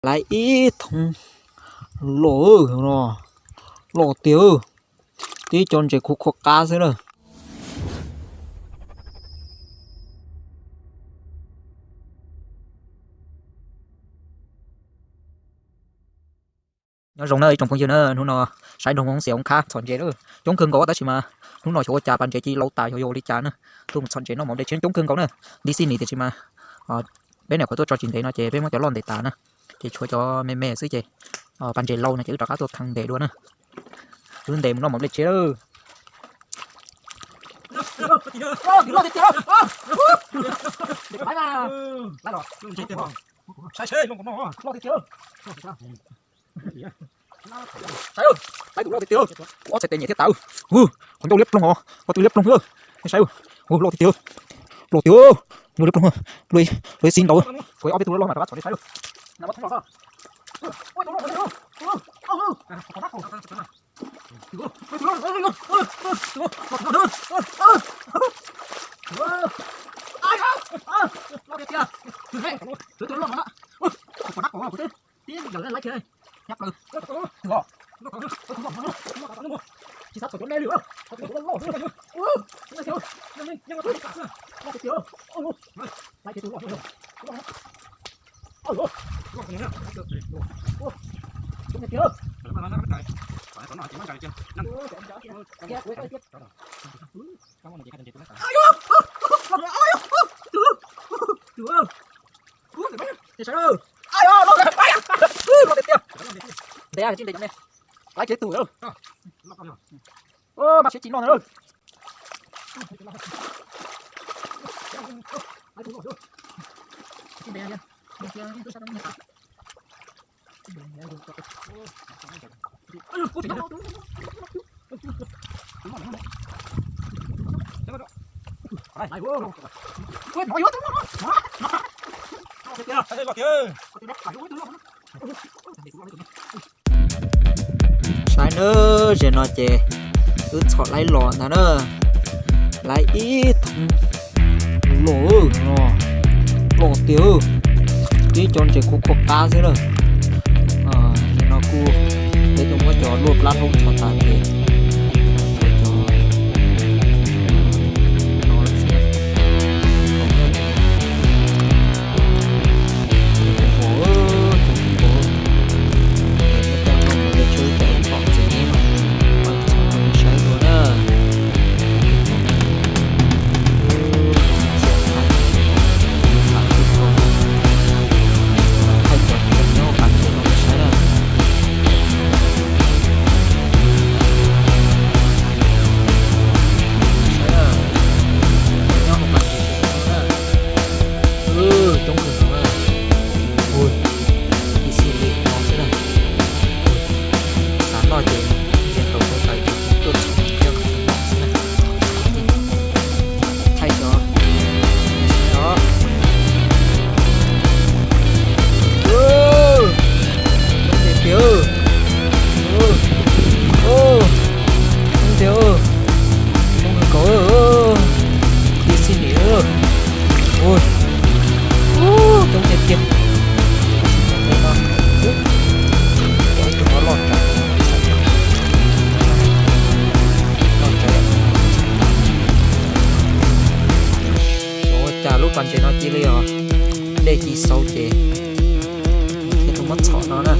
Lawv ib thooj loj no, loj tiag, tib co ntses khuv khuam qab xwb na. Nyob zoo na ib tsoom phooj ywg na, hnub no saib nroog Hmoob xiam hoob khab txhom ntses lawm coob kawg nkaus tab sis mas hnub no xyov ua cas pas ntses cia li lau tas yog yog ua li cas na. Tuaj mus txhom ntses noj mov nplej tshiab coob kawg nkaus na. Ntij xij nis tiam sis mas peb niam qhuav tuaj tso tsis ntev no ces peb muab cov loj ntes tas na, ces tshuav cov me me xwb ces pas ntses lau no ces wb rov qab tuaj kheev ntes dua na. Wb ntes mus noj mov nplej tshiab lawm. Ob txhais tes nyem thiab tas, qhov ncauj liab ploog os, qhov twg liab ploog. Saib, loj tiag tiag, loj tiag, nyuag liab ploog, luaj ib xib ntau. Kuv ob peb tug loj loj mas rov qab txhom saib. Ntev tsis ntev cov me, lawv kev tus. Mas siab tsis noj na. Saib nawb, zaum no ces wb txhom laib los ntag na. Laib ib thooj loj no, loj tiag, tib co ntses khuv khuam qab xwb na. Zaum no kuj peb tuaj muab cov luaj plab hlaub txhom tas ces cov no xwb. Coob kawg nkaus na. Ui, ib xib li no xwb na. Xav noj ces ntsia rau hauv taws ces tuaj txhom coj noj xwb na. Thaij cov os. Coob tiag tiag. Coob tiag. Coob kawg nkaus. Ib xib li. Ui, coob tiag tiag. Tus no loj tsawv, loj tsawv. Ua cas lub pas ntses no cia li os, dej ci xau ces thiaj tuaj muab txhom no na.